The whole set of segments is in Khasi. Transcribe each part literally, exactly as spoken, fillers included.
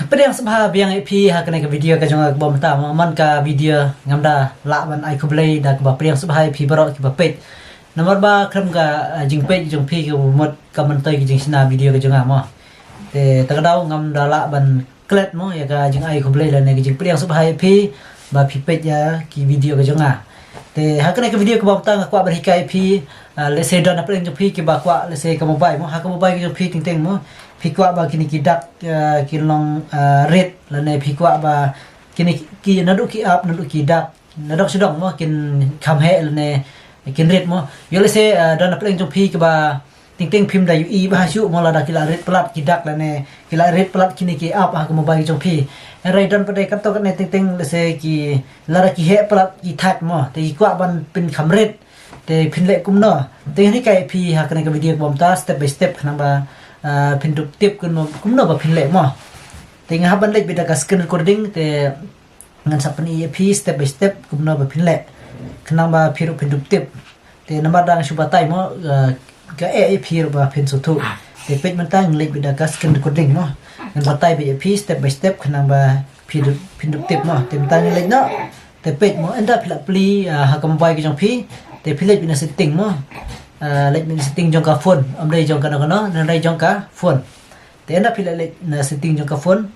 Pdiang sngewbha biang ïa phi ha kane ka video ka jong nga kaba mynta. Man ka video ngam da lah ban ai khublei da kaba pdiang sngewbha ïa phi baroh kiba peit. Namar ba khlem ka, eh, jingpeit jong phi ka mut ka myntoi ka jingshna video ka jong nga mo. Te ta ka daw ngam da lah ban klet mo ïa ka jingai khublei lane ka jingpdiang sngewbha ïa phi ba phi peit ïa ki video ka jong nga. Te ha kane ka video kaba mynta nga kwah ban hikai ïa phi, ah, lehse don na pdeng jong phi kiba kwah lehse ka mobile mo, ha ka mobile ka jong phi teng teng mo. Phi kwah ba kine ki dak, ah, ki long, ah, rit lane phi kwah ba kine ki, ki naduh ki app naduh ki dak naduh sdang mo kin kham heh lane kin rit mo. Ïoh lehse, ah, don na pdeng jong phi kiba teng teng phim da ïohi bha shuh mo lada ki la rit palat ki dak lane ki la rit palat kine ki app ha ka mobile jong phi. Hynrei don pat de katto katne teng teng lehse ki lada ki heh palat ki thait mo. Te ki kwah ban pynkham rit. Te phin leh kumno. Te nga hikai ïa phi ha kane ka video kaba mynta step by step khnang ba, ah, phin dup tip kumno, kumno ba phin leh mo. Te nga hap ban leh beit da ka screen recording te ngan sa pyni ïa phi step by step kumno ba phin leh. Khnang ba phi ruh phin dup tip. Te namar dang shu batai mo, eh, ka eh ïa phi ruh ba phin sngewthuh. Te peit mynta ngan leh beit da ka screen recording mo. Ngan batai beit ïa phi step by step khnang ba phi dup, phin dup tip mo. Te mynta ngan leh noh. Te peit mo ynda phi la plie, eh, ha ka mobile ka jong phi. Te phi leh beit na setting mo. Eh, leh beit na setting jong ka phone. Ym dei jong kano kano, na dei jong ka phone. Te ynda phi la leh na setting jong ka phone,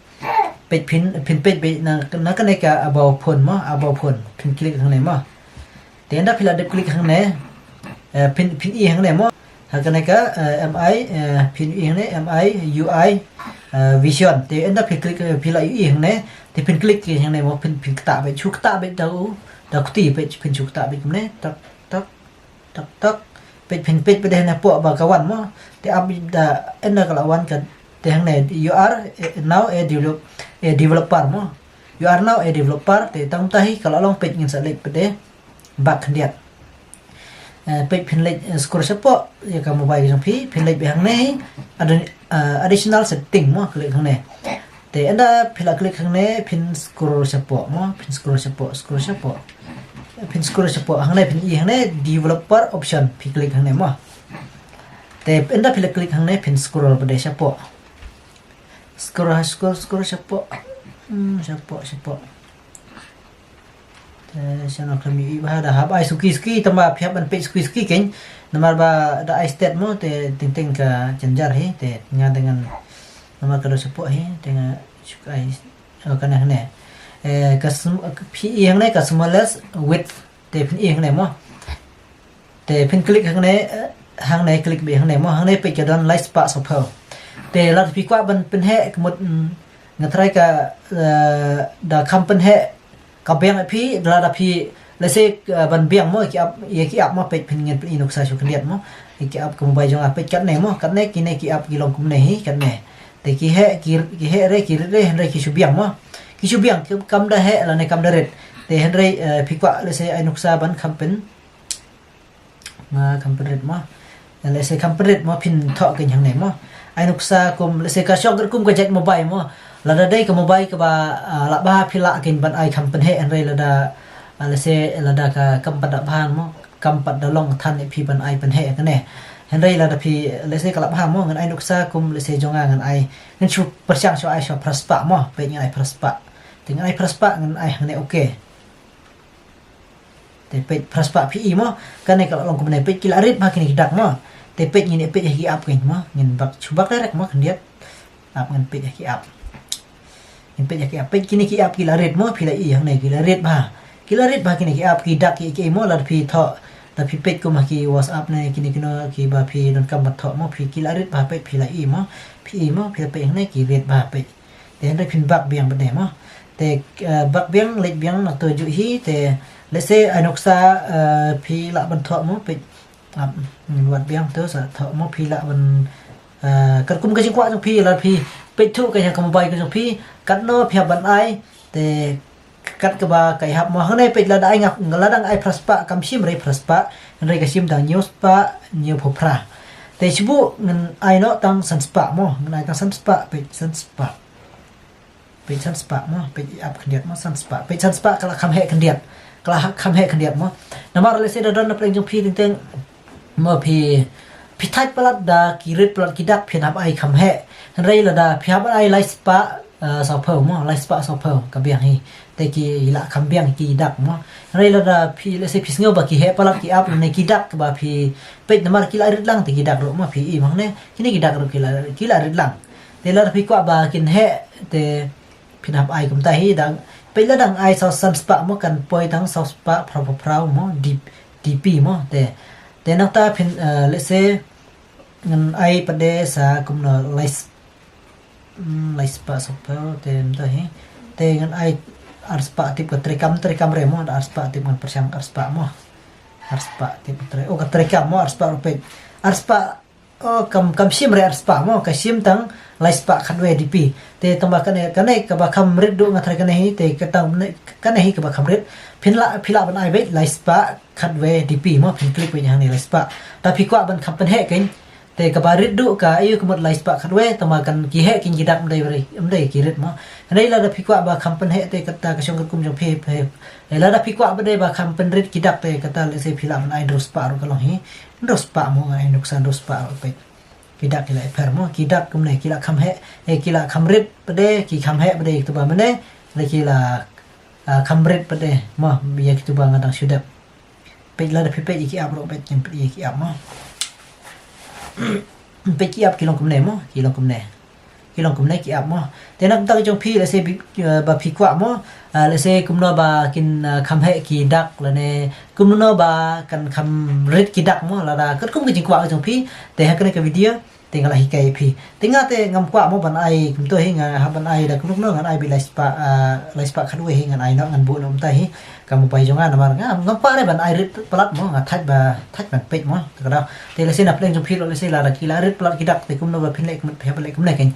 peit phin, phin peit beit na, na kane ka about phone mo, about phone. Phin click hangne mo. Te ynda phi la dep click hangne, eh, phin, phin i hangne mo. Ha kane ka, eh, M I, eh, phin i hangne, M I U I, eh, vision. Te ynda phi click, eh, phi la i hangne, te phin click hangne mo, phin, phin ktah beit, shu ktah beit da u, da u kti beit, phin shu ktah beit kumne, tak, tak, tak, tak. Peit phin peit pat de hangne pok ba ka wan mo. Te ap da ynda ka la wan ka te hangne you are, eh, now a develop, a developer mo. You are now a developer. Te tang mynta hi ka la long peit ngin sa leh pat de back khyndiat. Eh, peit phin leh, eh, scroll shapoh ïa ka mobile jong phi, phin leh beit hangne hi. Ada, eh, additional setting mo, click hangne. Te ynda phi la click hangne phin scroll shapoh mo, phin scroll shapoh, scroll shapoh. Phin scroll shapoh hangne phin i hangne developer option phi click hangne mo. Te ynda phi la click hangne phin scroll pat de shapoh. Scroll, scroll, scroll shapoh. Hmm, shapoh, shapoh. Te shano khlem ïohi bha da hap ai suki suki tangba phi hap ban peit suki suki kein. Namar ba da ai stet mo te teng teng ka jynjar hi te nga te ngan namar ka da shapoh hi te nga shu ai, oh, kane hangne. Eh, ka sm-, phi i hangne ka smallest width te phin i hangne mo. Te phin click hangne, eh, hangne click beit hangne mo, hangne peit ka don lai spah shiphew. Te lada phi kwah ban pynheh ka mut, mm, nga tharai ka, eh, da kham pynheh ka biang ïa phi, lada phi, lehse, eh, ban biang mo, ki app, ïa ki app mo peit phin ngin pyni nuksa shu khyndiat mo. Ïa ki app ka mobile jong nga peit katne mo, katne kine ki app ki long kumne hi, katne. Te ki heh, ki, ki heh re, ki rit re, hynrei ki shu biang mo. Ki shu biang, ki kam da heh, lane kam da rit. Te hynrei, eh, phi kwah, lehse ai nuksa ban kham pyn Nga kham pynrit mo. Lehse kham pynrit mo phin thoh kein hangne mo. Ai nuksa kum lehse ka shong kum ka jait mobile mo. Lada dei ka mobile kaba, ah, lah bha phi lah kein ban ai kham pynheh hynrei lada, ah, lehse lada ka kam pat da bha mo. Kam pat da long than ïa phi ban ai pynheh kane. Hynrei lada phi lehse ka lah bha mo ngan ai nuksa kum lehse jong nga ngan ai. Ngan shu pyrshang shu ai shu phra spah mo. Peit ngan ai phra spah. Te ngan ai phra spah ngan ai hangne okay. Te peit phra spah phi i mo. Kane ka la long kumne peit ki la rit bha kine ki dak mo. Te peit ngin ïa peit ha ki app kein mo. Ngin bak shu bak direct mo khyndiat. App ngin peit ha ki app. Ngin peit ha ki app. Peit kine ki app ki la rit mo phi la i hangne ki la rit bha. Ki la rit bha kine ki app ki dak ki ki mo lada phi thoh. Lada phi peit kum ha ki WhatsApp ne kine kino kiba phi donkam ban thoh mo phi ki la rit bha peit phi la i mo. Phi i mo phi la peit hangne ki rit bha peit. Te hynrei phin bak biang bad ne mo. Te, eh, bak biang leit biang na to ju hi te lehse ai nuksa, eh, phi lah ban thoh mo peit. Ap, wat biang to sa thoh mo phi lah ban, eh, katkum ka jingkwah jong phi la phi peit thuh ka ha ka mobile ka jong phi katno phi hap ban ai te kat kaba ka hap mo hangne peit lada ai ngap lada ai phra spah kam shim re phra spah hynrei ka shim dang hynñiew spah hynñiewphew phra. Te shibun ngan ai noh tang san spah mo ngan ai tang san spah peit san spah. Peit san spah mo, peit ap khyndiat mo san spah. Peit san spah ka la kham heh khyndiat. Ka la kham heh khyndiat mo. Namar lehse da don na pdeng jong phi teng teng mo phi phi thait palat da ki rit palat ki dak phin hap ai kham heh. Hynrei lada phi hap ai lai spah eh, sawphew mo, lai spah sawphew ka biang hi. Te ki la kham biang ki dak mo. Hynrei lada phi, let's say phi sngew ba ki heh palat ki ap ne ki dak ba phi peit namar ki la rit lang te ki dak ruh mo phi i mo hangne. Kine ki dak ruh ki la, ki la rit lang. Te lada phi kwah ba kin heh te phin hap ai kumta hi dang. Peit la dang ai saw san spah mo kan poi tang saw spah phra phra phra mo D, DP mo te. Te nangta phin, eh, let's say ngan ai pat de sa kumno lai s-, hmm, lai spah sawphew te mynta hi. Te ngan ai ar spah tip ka treikam, treikam re mo, ar spah tip ngan pyrshang ar spah mo. Ar spah tip ka trei, oh ka treikam mo, ar spah ruh peit. Ar spah, oh kam, kam shim re ar spah mo, ka shim tang lai spah khatwei DP. Te tang ba kane, kane kaba kham rit duh nga tharai kane hi, te ka tang ne, kane hi kaba kham rit. Phin la, phi lah ban ai beit lai spah khatwei DP mo, phin click beit hangne lai spah. Da phi kwah ban kham pynheh kein. Te kaba rit duh ka aïu ka mut lai spah khatwei, tang ba kan ki heh kein ki dak, ym dei, ym dei ki rit mo. Hynrei lada phi kwah ba kham pynheh te kata ka shong katkum jong phi, phi. Eh, lada phi kwah ba dei ba kham pynrit ki dak te kata let's say phi lah ban ai hynriew spah ruh ka long hi. Hynriew spah mo, nga ai nuksa hynriew spah ruh peit. Ki dak ki la pher mo, ki dak kumne ki la kham heh, eh, ki la kham rit pat de, ki kham heh pat de kito ba mynne, lada ki la, ah, kham rit pat de mo, ïa kito ba nga dang shu dep. Peit lada phi peit ïa ki ap ruh peit, kin peit ïa ki ap mo. Peit ki ap ki long kumne mo, ki long kumne. Ki long kumne ki ap mo. Te na ka bynta ka jong phi let's say bi, eh, ba phi kwah mo, ah, let's say kumno ba kin, ah, kham heh ki dak lane kumno ba kan kham rit ki dak mo, lada katkum ka jingkwah ka jong phi. Te ha kane ka video te nga la hikai ïa phi. Te nga te ngam kwah mo ban ai kumto hi, nga hap ban ai da kumno kumno ngan ai beit lai spah, ah, lai spah khatwei hi ngan ai noh, ngan buh noh mynta hi. Ka mobile jong nga namar nga ngam kwah re ban ai rit palat mo, nga thait ba, thait ban peit mo. Te ka dei. Te let's say na pdeng jong phi ruh let's say lada ki la rit palat ki dak te kumno ba phin leh, phi hap ban leh kumne kein.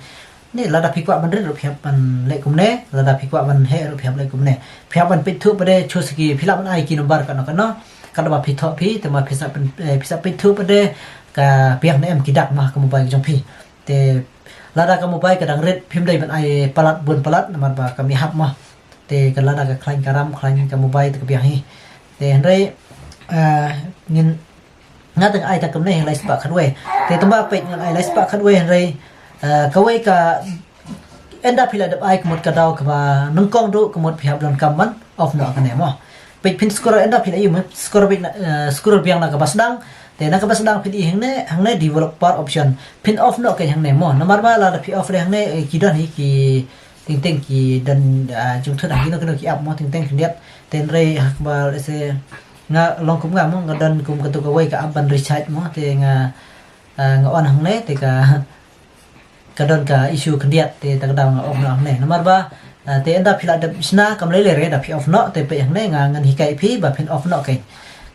Ne lada phi kwah ban rit ruh phi hap ban leh kumne, lada phi kwah ban heh ruh phi hap leh kumne. Phi hap ban peit thuh pat de, choose ki, phi lah ban ai ki number kano kano. Katba phi thoh phi, te ma phi sa pyn, eh, phi sa peit thuh pat de ka biang ne em ki dak mo ha ka mobile jong phi. Te lada ka mobile ka dang rit phim dei ban ai palat bun palat namar ba kam ïahap mo. Te ka lada ka khlaiñ ka ram, khlaiñ ka mobile te ka biang hi. Te hynrei, eh, ngin, nga te nga ai tang kumne lai spah khatwei. Te tang ba peit ngan ai lai spah khatwei hynrei, eh, kawei ka ynda phi la dep ai ka mut ka daw kaba nyngkong duh ka mut phi hap donkam ban off noh kane mo. Peit phin scroll ynda phi la ïohi mo, scroll beit na, eh, scroll biang na kaba sdang. Te na kaba sdang phin ïohi hangne, hangne developer option. Phin off noh kein hangne mo. Namar ba lada phi off re hangne, eh, ki don hi ki teng teng ki don, ah, jingthut ha kino kino ki app mo teng teng khyndiat. Te hynrei ha kaba let's say nga long kum nga mo, nga don kum kato kawei ka app ban recharge mo, te nga, ah, nga on hangne te ka, ka don ka issue khyndiat, te ta ka daw nga off noh hangne. Namar ba, ah, te ynda phi la dep shna kam lei lei re da phi off noh, te peit hangne nga ngan hikai phi ba phin off noh kein.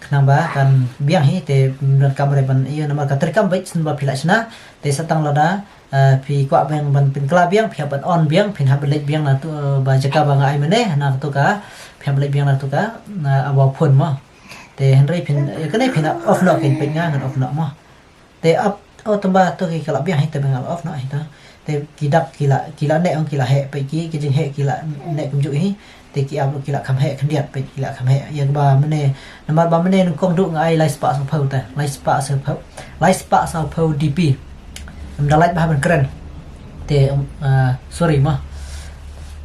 Khnang ba kan biang hi te donkam re ban ïa namar ka treikam beit shen ba phi la shna, te sa tang lada, ah, phi kwah biang ban pynkylla biang, phi hap ban on biang, phin hap ban leit biang na tu, ah, ba jaka ba nga ai mynne, na tu ka, phi hap ban leit biang na tu ka, na awa phone mo. Te hynrei phin, eh, kane phin off noh kein, peit nga ngan off noh mo. Te ap, oh, tang ba to ki la biang hi te ba nga la off noh hi to. Te ki dak ki la, ki la neh ong ki la heh, peit ki, ki jingheh ki la neh kumjuh hi. Te ki app ki la kham heh khyndiat, peit ki la kham heh. Ïa kaba mynne, namar ba mynne nyngkong duh nga ai lai spah sawphew te, lai spah sawphew, lai spah sawphew DP. Ym da lait bha ban kren. Te, um, ah, sorry mo.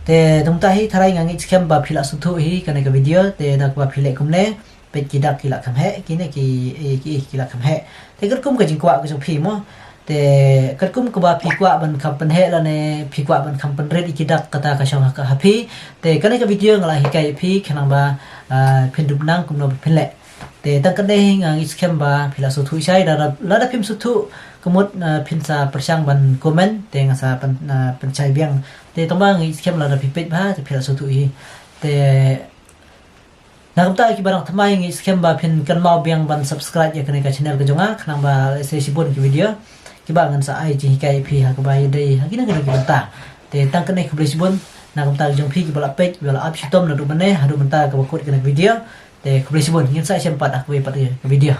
Te tang ta hi tharai nga ngeit skhem ba phi la sngewthuh hi kane ka video, te da kaba phi leh kumne. Peit ki dak ki la kham heh, kine ki, eh, ki, eh, ki la kham heh. Te katkum ka jingkwah ka jong phi mo. Te katkum kaba phi kwah ban kham pynheh lane phi kwah ban kham pynrit ïa ki dak kata ka shong ha ka ha phi. Te kane ka video nga la hikai ïa phi khnang ba, ah, phin dup nang kumno ba phin leh. Te tang kane hi nga ngeit skhem ba phi la sngewthuh shai, lada, lada phim sngewthuh ka mut, ah, phin sa pyrshang ban comment te nga sa pyn, ah, pynshai biang. Te tang ba nga ngeit skhem lada phi peit bha te phi la sngewthuh hi. Te na ka bynta kiba dang thymmai nga ngeit skhem ba phin kynmaw biang ban subscribe ïa kane ka channel ka jong nga khnang ba lehse shibun ki video kiba ngan sa ai jinghikai ïa phi ha kaba ïadei ha kine kine ki bynta. Te tang kane khublei shibun na ka bynta ka jong phi kiba la peit, kiba la ap shitom naduh mynne haduh mynta kaba kut kane ka video. Te khublei shibun, ngin sa ïashem pat ha kawei pat ka video.